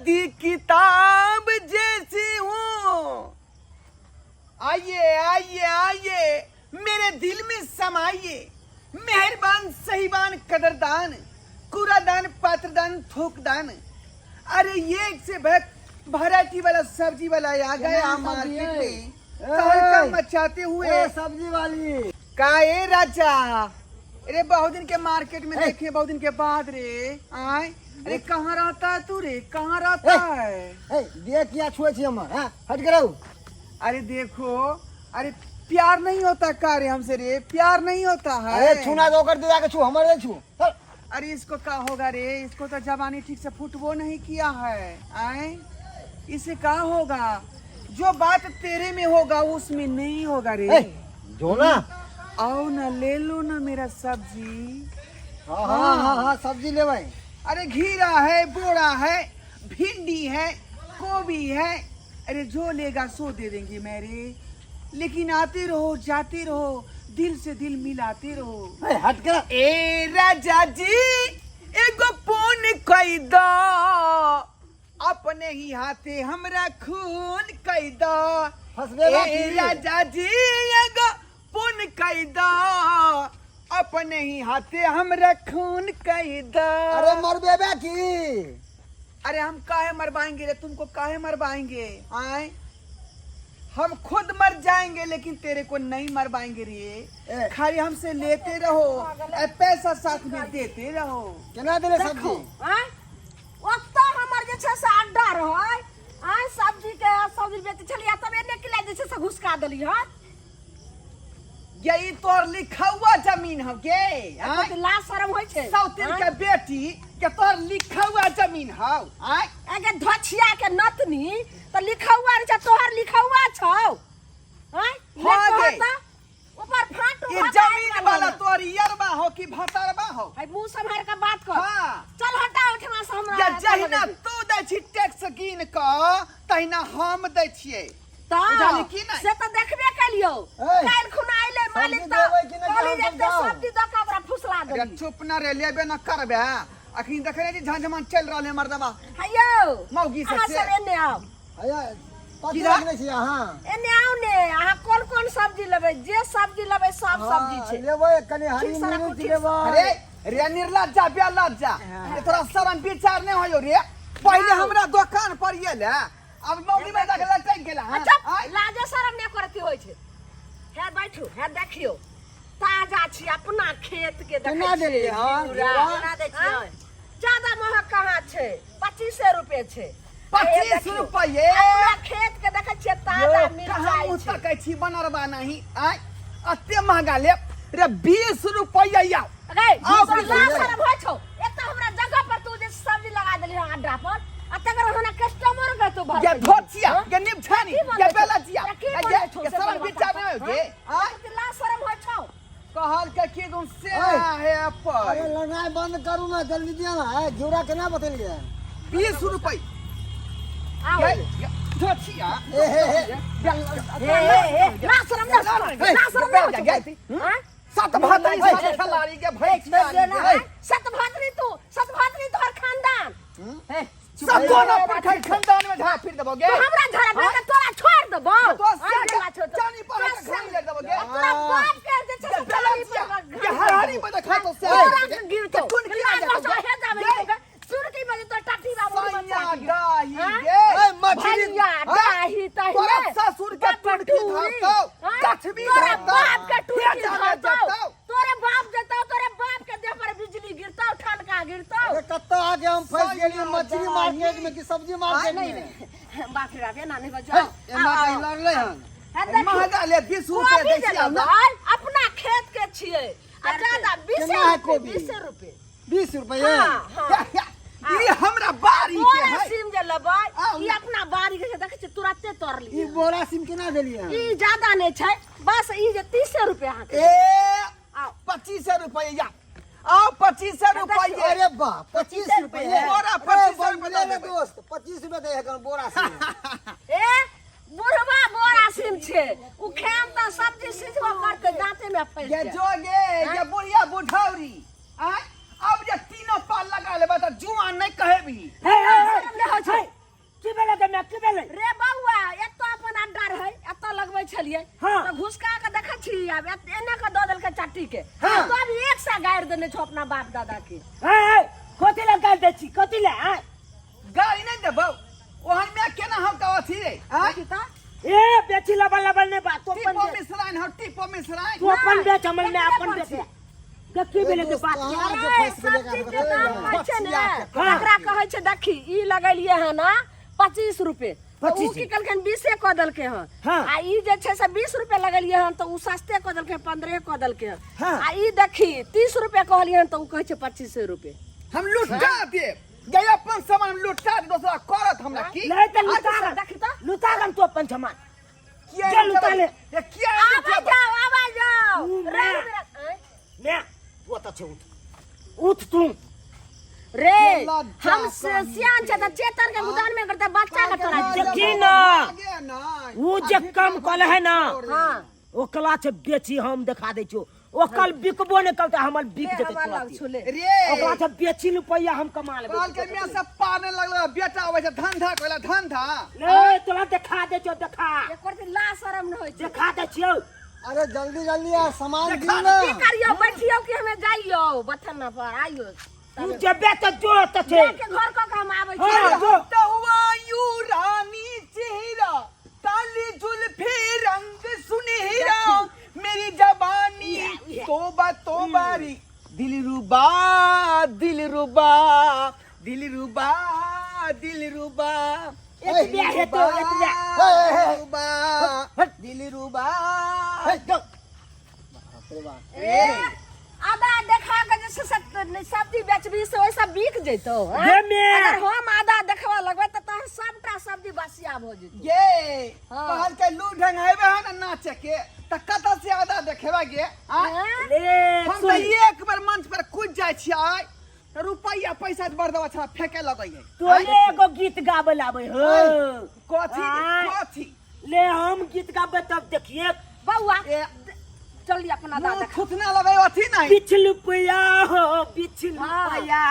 रद्दी किताब जैसी हूँ। आइए आइए आइए, मेरे दिल में समाइए। मेहरबान सहीबान कदरदान, कूड़ादान पात्रदान थोकदान। अरे ये एक से भक वैरायटी वाला सब्जी वाला आ गया केना सब्जी मार्केट है? में तहलका ए, मचाते हुए। ए सब्जी वाली। का ए राजा, अरे बहुत दिन के मार्केट में ए। देखे, बहुत दिन के बाद रे आए। अरे कहाँ रहता है तू रे, कहाँ रहता है? ए देख किया छुए छी हमर, हां हट के रहू। अरे देखो, अरे प्यार नहीं होता का रे हमसे रे, प्यार नहीं होता है। अरे छूना तो ओकर दिया के छू, हमर नहीं छू। चल। अरे इसको का होगा रे, इसको तो जवानी ठीक से फुटबो नहीं किया है। आए इसे का होगा, जो बात तेरे में होगा उसमें नहीं होगा रे। ए जो ना। आओ ना, ले लो ना मेरा सब्जी। हाँ हाँ हाँ हाँ सब्जी लेबै। अरे घीरा है, बोरा है, भिंडी है, गोभी है, अरे जो लेगा सो दे देंगे मेरे, लेकिन आते रहो जाते रहो, दिल से दिल मिलाते रहो। ए हट के। ए राजा जी एगो फोन कई दो, अपने ही हाथे हमरा खून कई दो। फंसबे बा ए की? राजा जी एगो फोन कई दो, अपने ही हाथे हमरा खून कई दो। अरे मरबे बा की? अरे हम काहे मरवाएंगे रे, तुमको काहे मरवाएंगे? आए हम खुद मर जाएंगे लेकिन तेरे को नहीं मरवाएंगे रे। ए। खाली हमसे लेते रहो, ए, पैसा साथ में देते रहो। केना देले देखो सब्जी? आँय ओतऽ हमर जे छै से अड्डा रहै, आँय सब्जी के सब्जी बेचै छलियै, तब एने किला जे छै से घुसका देली हन। यही तोर लिखा हुआ जमीन हो गे? आँय? तो लाज शरम होइ छै? सौतिन के बेटी के तोर लिखा हुआ जमीन हौ? आँय? आगे धछिया के नतनी तऽ लिखा हुआ रहै छै, तोहर लिखा हुआ छौ? आँय हाँ ले गे। कहऽ तऽ, ऊपर फाट ये जमीन वाला तोर यरबा हो कि भतरबा हो? है मुंह सम्हार के बात कर। हाँ। चल हटा ओठमा से हमरा। या जहिना तू दै छी टैक्स गिन कऽ तहिना हम दै छियै। तऽ बुझलही की नहि? से तऽ देखबे केलियौ। ए, काल्हि खुना अयलै मालिक सब्जी तऽ देबै कि नहि? कहली जे हम एते जाउ। सब्जी दऽ कऽ ओकरा फुसला अरे देली। चुप न रे, लेबे न करबे। अखनी देखै नहि छी झंझमान चलि रहल है मर्दबा हैयौ मौगी सब अहाँ से। सब एने आउ। हैया कथी कीड़ा? रखने छी अहाँ? एने आउ ने। अहाँ कोन कोन सब्जी लेबै? जे सब्जी लेबै सब सब्जी हाँ, छै। लेबै कनि हरी ठीक से राखू, मिर्च ठीक से। लेबै। अरे रे निर्लज्जा बेलज्जा, ये तोरा शरम विचार नहि होयो रे? पहिले हमरा दोकान पर एले, अब मौगी में देख लटक गेला हन। अच्छा आय, लाजे शरम नहि करती होइ छै। हे बैठू, हे देखियौ ताजा छी अपना खेत के। देखै केना छियै देलियै हन घिउरा। घिउरा? केना दै छियै? ज्यादा महग कहाँ छै, 25 रुपए छै। 25 देखियौ, रुपये? अपना खेत के देखै छियै ताजा यौ, कहाँ मिरचाई मुँह छै। तकै छी बनरबा नहीं? आय अते महंगा लेब रे? 20 रुपया या रे आउ, तोरा 20 लाज रुपैआ। शरम होइ छौ? एक तऽ हमरा जगह पर तू जे सब्जी लगा देली हन अड्डा पर, आ तकर हमरा कस्टमर के तू भर ये धोचिया, ये निमछानी, की ये बनबै छौ? बेलजिया, ये की ये बनबै छौ ये से शरम बनबा विचार तऽ, नहीं हाँ? होगे? आय लाज शरम होइ छौ? कहल के की तुम से ओए। है पर अरे लड़नाइ बंद करू ने, जल्दी दिअ ने। ए, घिउरा केना बतेलियै? 20 रुपये। आउ। ये धोचिया। ए हे हे। हे हे हे, लाज शरम नहि, लाज शरम नहि होइ छौ? हाँ? सत भातरी सत खलाड़ी के भैंस हाँ? सतभाद्री तू, सतभाद्री तोहर खानदान। सतो न पठाई खानदान में झा फिर देबो गे। तू हमरा झड़ा फेर के तोरा छोड़ देबौ। तो हाँ, सिया बेला के छोड़ देबौ। चानी पर के घाम ले देबो गे। तोरा बाप के जे छै से चानी पर के ये हरहरी पर देखा तो से तोरा के गिरतौ। तुन की आ लाज जातो बचाओ, हे जाबे गे। तोके। सुरकी बजे तोर टाटी बाबू के सैया बच्चा के। गाही हाँ? गे। ए मछली। भैया डाही तही तोरा ससुर के टुनकी धरतौ, कछबी तोरा धरतौ, बाप के टुनकी हे जाबे धरतौ। जतौ। तोरे बाप जेतौ, तोरे बाप के देह पर बिजली गिरतौ, ठनका गिरतौ। अरे कत्ता आके हम फंस गेलियै, सैया मछली मार्केट में कि सब्जी मार्केट नहीं में? नहीं, बाप रे बाप, एना नहीं बजाओ। एना कहीं लड़लै हन? महंगा ले 20 रुपए कोबी दै जे छियै ना। लेबै, अपना खेत के छियै आ ज्यादा 20 केना है रुपए। कोबी? 20 रुपए। 20 रुपए? हाँ हाँ। ई हमरा बाड़ी के बोरा है। सीम जे लेबै, आउ ई ने। अपना बाड़ी के छै, देखै छियै तुरते तोड़लियै। ई बोरा सीम केना देलियै हन? ई ज्यादा नहि छै, बस ई जे 30 रुपए अहाँके। ए आउ। 25 रुपया, आओ 25 रुपया। अरे वाह, 25 रुपए। बोरा अरे 25 रुपया बंगले दऽ ने देबै। दोस्त, 25 रुपए दे हन बोरा सीम। ए बुढ़वा बोरा सीम छै, उ खाम तऽ सब्जी सिझबो करतै दाँते में फँसि ये जायत। जोगे ये बुढ़िया बुढ़ौरी आय अब जे तीनों पाल लगा लेबै तऽ जुआन नहि कहेबी। हे हे हे। शरम नहि होइ छै। हे, की भेलै गे माय, की भेलै? रे बौआ, एतऽ अपन अड्डा रहै, एतऽ लगबै छलियै। हाँ। तऽ घुसका के देखै छी आब एने के दऽ देलकै चट्टी के। हाँ। तब एक सए गारि देने छौ अपना बाप दादा के। हे हे, कथी लए गारि दै छी, कथी लए आँय? गाड़ी नहि देबौ, ओहन मे केना हम कहै छी रे आँय? देखी तऽ। ए बेची लबल लबल नहि बात, तू अपन टिपो बेच। मिश्राइन हौ, टिपो मिश्राइन। तू अपन नहि, बेच, हमर माय एकरे अपन पर बेच। छै। के की भेलै के बात? कहाँ अरे, के फँसि गेलै? सब्जी के दाम कहै छै ने, हाँ। एकरा कहै छै देखी, ई लगेलियै हन 25 रुपए, तऽ उ 25 की केलखिन, 20 कऽ देलकै हन। हाँ। आ ई जे छै से 20 रुपए लगेलियै हन तऽ उ सस्ते कऽ देलकै, 15 कऽ देलकै हन। हाँ। आ ई देखी, 30 रुपए कहलियै हन तऽ उ कहै छै 25 रुपए। हम लुटा देब गे अपन सामान, हम लुटा देब, दोसरा करत हमरा की? नहीं तऽ लुटा अच्छा, गन। देखी तऽ। लुटा गन तू अपन सामान। किया चल लुटा ले। ये किया आबै लुटेबै? जाओ, आबै जाओ। उ रे, मैं। रे, आँय। मैं तू ओतऽ छै, उठ उठ तू। रे, ये लज्जा हम सियान छै तऽ चेतन के गुदान में करते बच्चा के तोरा। देखी ना। आगे नहि। उ जे कम कल है ना, हाँ। ओकला छै बेची, हम देखा दै छियौ, ओकल बिकबो नहि करतै, हमर बिक ले, जेतै हमरा लग तुरते। छुले। रे, ओकरा से बेची रुपैआ हम कमा लेबै। कहलकै मैं सब पाने लगल, बेटा आबै छै धंधा कोइला धंधा। ले तोरा देखा दै छियौ, देखा। एको दिन ला शरम नहि होइ छै। देखा दै छियौ। अरे जल्दी जल्दी आ, सामान देखा दियौ ना। की करियौ, बैठियौ कि हमे जाइयौ बथना पर आइयौ? तू जेबे तऽ जो तऽ छै। जाके घर कऽ के हम आबै छी। हाँ, जो। तो हुआ you रानी चेहरा काली जुल्फी रंग सुनहरा, मेरी जबानी तोबा तोबा री, दिल रुबा दिल रुबा दिल रुबा दिल रुबा। एतबे हेतौ, एतबे। दिल रुबा दिल रुबा। हे, जो। बाप रे बाप। ए, आधा देखा के जे छै से सब्जी बेचबी से ओहिसँ बिक जैतौ, हैं? गे मे। अगर हम आधा देखबऽ लगबै तऽ तोहर सबटा सब्जी बसिया भऽ जेतौ। गे, हाँ। कहलकै लू ढंग हेबे है ना नाचे के, तऽ कतऽ से आधा देखेबा गे आँय? हैं? ले हम सुन। तऽ एक बेर मंच पर कूद जाइ छियै तऽ रुपैआ पैसा के बर्दवा छला फेके लगै है। तोरे एगो गीत गाबै लए आबै हो। कथी? आँय। कथी? ले हम गीत गाबै तब देखिए। बौआ, ए, चलिए अपना मुँह दादा। थुथना लगै अथी नहीं। बिछ लुपया हो बिछ लुपया,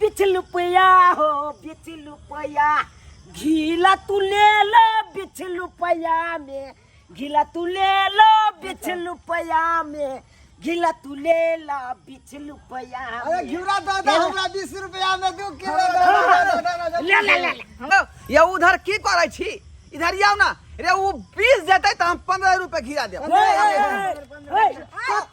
बिछ लुपया हो बिछ लुपया, घीला तू ले लो बिछ लुपया में, घीला तू ले लो बिछ लुपया में, घीला तू ले लो बिछ लुपया अरे में। घिउरा दादा, हमरा 20 रुपया में 2 किलो दे। ले ले ले ले। ये उधर की करै छी? इधर आउ ना रे, उ 20 देतै तऽ हम 15 रुपए घिरा देब। कतऽ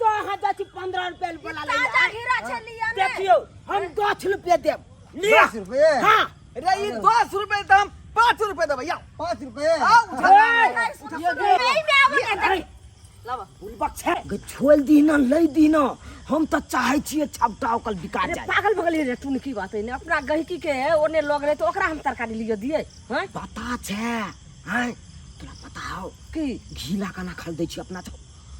अहाँ जाइ छी 15 रुपया वाला लै ताजा लए? घिरा छै, लिअ ने। देखियौ, हम 10 रुपया देब, लिअ। 10 रुपये? हाँ। रे, ई 10 रुपए तऽ हम 5 रुपए देबै, आउ। 5 रुपये? आउ, उठा। ए, सुन, सुन, एहिमे आबऽ ने, देखी। लाबऽ। बुलबक छै गे, छोड़ि दी ना, लै दी ना, हम तऽ चाहै छियै छबटा ओकर बिका अरे जाय। पागल भऽ गेलियै रे तू? की बात है ने, अपना गहिकी के ओने लग रहे तऽ ओकरा हम तरकारी लिअ दियै हैं? पता छै हैं तोरा? पता हौ की? घीला केना खरीदै छी अपना सब?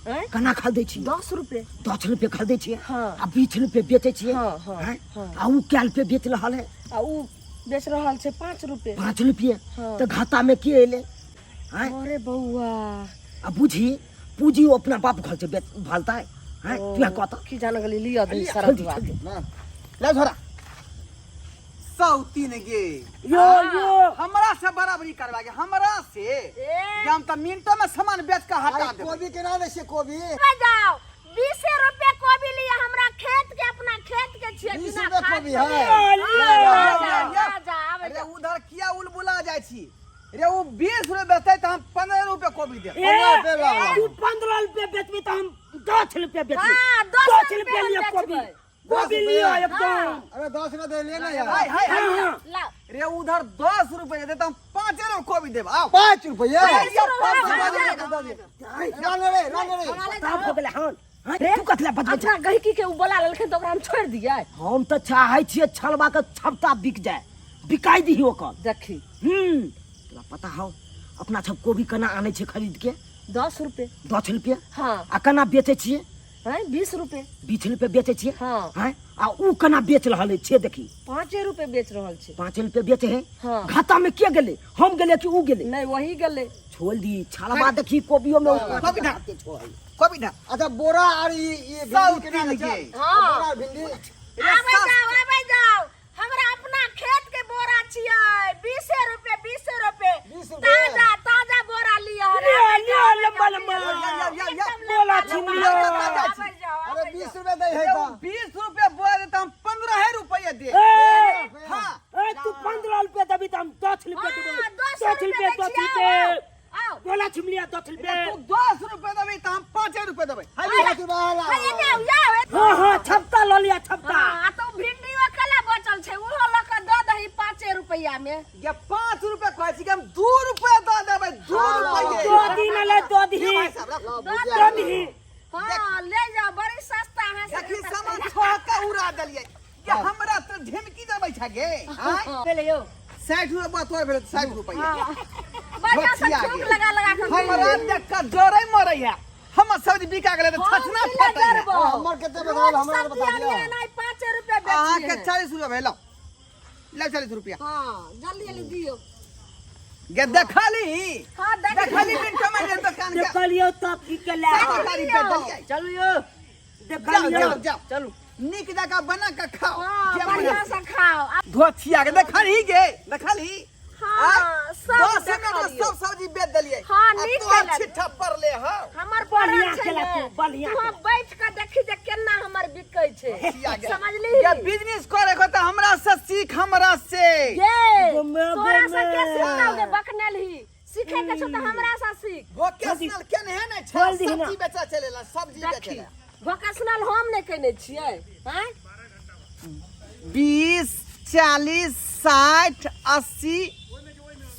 हैं? केना खरीदै छी? 10 रुपए। 10 रुपए खरीदै छियै? हाँ। आ 20 रुपए बेचै छियै? हाँ, हाँ, हैं? हाँ। आ उ कै रुपए बेच रहल है? आ उ बेच रहल छै 5 रुपए। 5 रुपए? हाँ। तऽ घाटा में के एलै हैं? अरे बौआ, आ बुझी पूंजी ओ अपना बाप घर से बेच भालता है हैं? तू यहाँ कहता की जान गेली, लिअ दी छोड़ सरक दी, दुआ। छोड़ दी। ना ले छोरा। सौ तीन गे। यो यो। हमरा से बराबरी करवा के हमरा से? ए। जे हम तऽ मिनटो में सामान बेच के हटा अरे देबै। कोबी केना दै छियै कोबी? जाओ, 20 रुपए कोबी लिअ, हमरा खेत के, अपना खेत के छियै। 20 बिना रुपए खाद कोबी के। है। लिअ, लिअ। जा, जा, जा, आबै अरे जाओ। उधर किया उलबुला जाइ छी रे? उ 20 रुपए बेचतै तऽ हम 15 रुपए कोबी देब। ए, 15 रुपए लाओ। तू 15 रुपए बेचबी तऽ हम 10 रुपए बेचबी। हाँ, 10 10 रुपए रुपए हम लिअ कोबी। बेचबै। कोबी 10 लिअ रुपए। एकदम। अरे 10 में दे ले ना यार। हाय हाय हाय। हाँ, हाँ। लाओ। रे, उधर 10 रुपए देतै तऽ हम 5 रुपए कोबी देब, आउ। 5 रुपये? ये हाँ, 5 रुपए हाँ, दे। रान रे, रान रे। हमरा ले तब जाओ। हो गेलै हन। हाँ, तू कथला बजबै अपना गहिकी के उ बोला लेलखिन तऽ ओकरा हम छोड़ि दियै? हम तऽ चाहै छियै छलबा के छबटा बिक जाय, बिकाइ दीही ओकर। देखी। तोरा पता हौ अपना सब कोबी केना आनै छै खरीद के? 10 रुपए। 10 रुपए? हाँ। आ केना बेचै छियै? हैं, 20 रुपए। 20 रुपए बेचै छियै? हाँ। हैं? आ उ केना बेच रहल है छे देखी। 5 रुपए बेच रहल छै। 5 रुपए बेचे है? हाँ। घाटा में के गेलै, हम गेलै कि उ गेलै? नहीं, वही गेलै। छोड़ दी छलबा, देखी कोबियो में कोबी ढा, कोबी ढा। अच्छा, बोरा आर ई भिंडी सौ केना तीन दै छै? गे। हाँ। बोरा आर भिंडी। आबै जाओ, आबै जाओ। हमरा अपना खेत के बोरा छियै, 20 रुपए, 20 रुपए। 20 रुपए। ताजा ताजा बोरा लिअ। लिअ, लिअ, लम्बा लम्बा। या, या, या। बोला छिन लिअ। आबै जाओ, अरे आबै 20 जाओ। रुपए दै है तऽ। 20 रुपया बोरा देता, हम 15 रुपया दे। ए, हाँ। ए, तू 15 रुपया देबी तऽ हम 10 रुपया देबै। हाँ, 10 10 रुपया, रुपया 10 दै छियै, रुपया। आउ, आउ। बोला छिन लिअ 10 रुपया। तू 10 रुपया देबी तऽ हम 5 रुपया देबै। 5 रुपया आला। हे, एने आउ, आउ, एने। हाँ हाँ, छप्ता लऽ लिअ, छप्ता। हाँ, आ तऽ भिंडी केला बचल छै, ओहो लऽ कऽ दऽ दही 5 रुपैआ में। ये 5 रुपया कहै छी कि हम 2 रुपया दऽ देबै, 2 रुपया। दो दिन ले, दो ये दिन। भाई साहब, रखो। दऽ दो दही। दिन। हाँ, ले जाओ, बड़ी सस्ता है। देखी, सामान छह के उड़ा देलियै। ये हमरा तो झिमकी देबै छ गे, आँय? भेलै यौ। 60 रुपया तोर भेल, 60 रुपया। बढ़िया से भचिया छौंक गे। लगा लगा कऽ। हमरा देख कऽ जरै मरै है। हमर सब्जी बिका गेलै तऽ हम छछना की लए फटै है। जरबौ? हमर कते रोज बताओल, हमरा सब्जी बता दिअ। आनिए नहि, 5 रुपया अहाँके बेचिए। 40 रुपया भेल, ले 40 रुपया। हाँ, जल्दी जल्दी दियौ। गे देखली? हाँ, देखली। देखली बिन कमाई दुकान के? देखलियौ तब की के ले। 60 रुपया देलियै। चलू यौ। जाओ। देखलियौ। जाओ जाओ। चलू। नीक जकाँ बना कऽ खाओ। हाँ, जे बढ़िया मन से खाओ। धोथिया के देखलही गे, देखलही? हाँ, सब 10 मिनट में देखलियौ। सब सब्जी बेच देलियै। हाँ, आ नीक तोहर केलक। छिट्ठा पड़ले हौ। हमर बढ़िया पड़ल छै केला ने। तू, बढ़िया तू केला। बैठ के देखी जे केना हमर बिकै छै। धोथिया गे। समझली? ये बिजनेस करे को तऽ हमरा से सीख, हमरा से। ये गोमे, तोरा से के गोमे। सिखतौ गे बकनेलही? सीखे के छौ तऽ हमरा से सीख। वोकेशनल केने है ने छै? खोल दही ना। सब्जी बेचा चलेला, सब्जी देखी, बेचेला। वोकेशनल हम नहि केने छियै, आँय? 20, 40, 60, 80,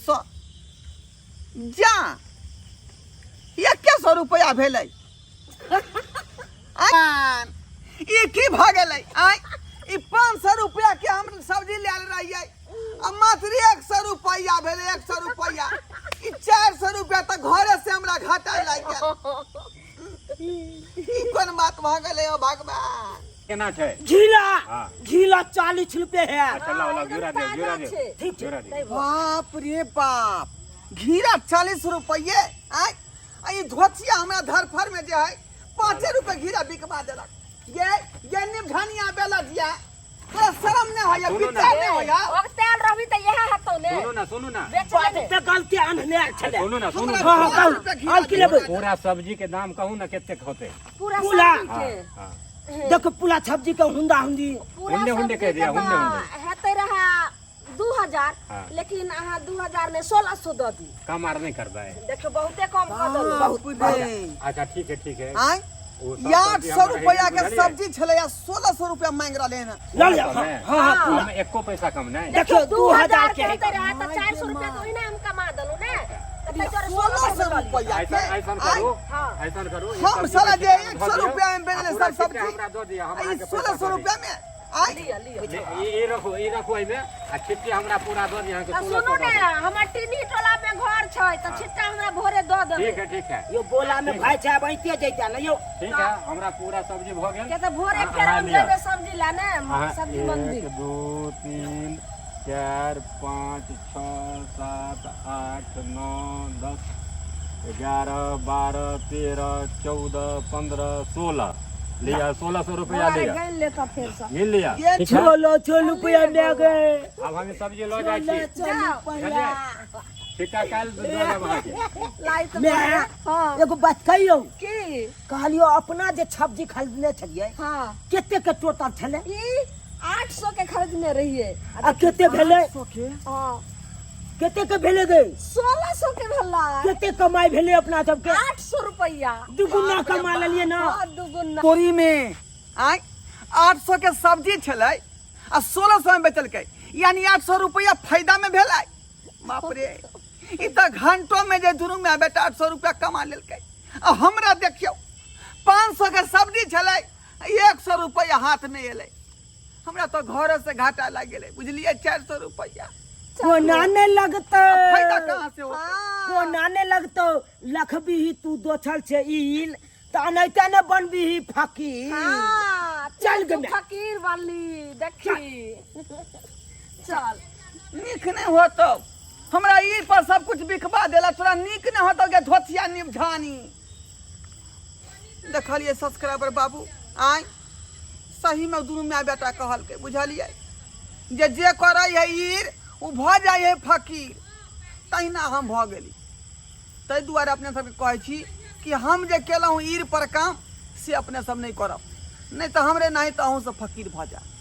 100, जा 2100 रुपया भेलै। आन, ई की भऽ गेलै? आँय, ई 500 रुपया के हम सब्जी लायल रहियै आ मात्र 100 रुपया भेलै, 100 रुपया। ई 400 रुपया तऽ घरे से हमरा घाटा लागि गेल। ई कोन बात भऽ गेलै ओ भगवान? केना छै? घीला। हाँ। घीला 40 रुपये है। अच्छा, लाओ लाओ, घिरा दियौ, घिरा दियौ। ठीक छै। घिरा दियौ। बाप रे बाप, घीरा 40 रुपये! आय, आ ई धोतिया हमरा धरफर में जे है 5 रुपये घीरा बिकवा देलक। ये ये निमझनिया बेलत, या तोरा शरम नहि होइया? सुनू ना। विचार नहि होइया? ओगतायल रहबी तऽ इएह हेतौ ने। सुनू ना, सुनू ना। बेच बात लेबे। पे गलती आनने छलै। सुनू ना, सुनू हमरा ना। हाँ, हाँ, पाँच रुपये घीरा आल की लेबै? बिकवा। पूरा सब्जी के दाम कहू ना, कतेक होते? पूरा पूरा। सब्जी हाँ। के? हाँ। देखो, पूरा सब्जी के हुंदा हुंदी। पूरा हुंडे हुंडे सब्जी कहि दिअ, के हुंडे तऽ हुंडे। हेतै रहे 2000। हाँ। लेकिन अहाँ 2000 ने 1600 दऽ दी। कम आर नहीं करबै? देखियौ, बहुते कम कऽ देलहुँ। बाप रे। अच्छा, ठीक है, ठीक है। आय, ओ सब आठ सब्जी सौ हमरा रुपया के बुझलियै? सब्जी छलै आ 1600 रुपया मांगि रहलै हन। लऽ लिअ। हाँ हाँ हाँ पूरा। हम एको पैसा कम नहीं। देखियौ, 2000 के के हेतै रहे तऽ 400 रुपया तऽ ओहिना हम कमा देलहुँ ने, तऽ ताहि दुआरे 1600 1600 लऽ लिअ। रुपया के। ऐसा ऐसा आय, करू। हाँ। ऐसा करू, ई हम सब्जी साला के जे दाम एक धऽ सौ दियौ, रुपया में आ बेचले पूरा सब छिट्टा सब्जी। हमरा दऽ दिअ, हम आ ई अहाँके सोलह पैसा सौ दऽ रुपया में आय। लिअ, लिअ। देब। ई ई रखू, ई रखू एहिमे आ छिट्टी हमरा पूरा दऽ दिअ अहाँके तऽ 1600 सुनू दऽ ने, देब। हमर टीनी टोला मे घर छै, तऽ छिट्टा हमरा भोरे दऽ देबै। ठीक है, ठीक है। यो बोला में भाई साहब ऐते जैता ने यौ। ठीक है, हमरा पूरा सब्जी भऽ गेल। किया तऽ भोरे अहाँ फेर हम लिअ। जेबै सब्जी लाने, अहाँ सब्जी मंडी। 1, 2, 3, 4, 5, 6, 7, 8, 9, 10, 11, 12, 13, 14, 15, 16 लिया, 1600 रुपया लिया। गैल ले तऽ फेर से। मिल लिया। ये ठीक है? 1600 रुपया दे गए। अब हम सब्जी लऽ जाइ छी। जाओ। बुझलियै? छिट्टा काल्हि दऽ देब अहाँके। लाइट। मैं हाँ। एगो बात कहियौ? की? कहलियौ, अपना जे सब्जी खरीदने छलियै, हाँ। कते के टोटल छलै? ई 800 के खरीदने रहियै। आ कते भेलै? हाँ। कते के भेलै गे? 1600 के भेलै। कते कमाई भेलै अपना सबके? 800 रुपैआ। दुगुना कमा लेलियै ना। हाँ, दुगुना। तोरी में आय 800 के सब्जी छलै आ 1600 में बेचलकै, यानी 800 रुपया फायदा में भेलै। बाप रे, ई तऽ घंटो में जे दुनू माय बेटा 800 रुपया कमा लेलकै आ हमरा देखियौ, 500 के सब्जी छलै, 100 रुपया हाथ में एलै। हमरा तऽ घर से घाटा लागि गेलै, बुझलियै? 400 रुपया। कोना ने लगतै? फायदा कहाँ से होतै? कोना ने लगतौ? लखबीही तू दोछल छै ईल तऽ अनैते ने बनबीही फकीर। हाँ, चल तू गे माय। फकीर बनली, देखी, चल। नीक नहि होतौ, हमरा ई पर सब कुछ बिकबा देला। तोरा नीक नहि होतौ गे धोतिया निमझानी। देखलियै सब्सक्राइबर बाबू, आय सहीमे दुनू माय बेटा कहलकै, बुझलियै जे जे करै है ईर ओ भऽ जाइ है फकीर, तहिना हम भऽ गेली। ताहि दुआरे अपने सबके कहै छी कि हम जे केलहुँ ईर पर काम से अपने सब नहि करब, नहि तऽ हमरे नहि तऽ अहूँ सब फकीर भऽ जायब।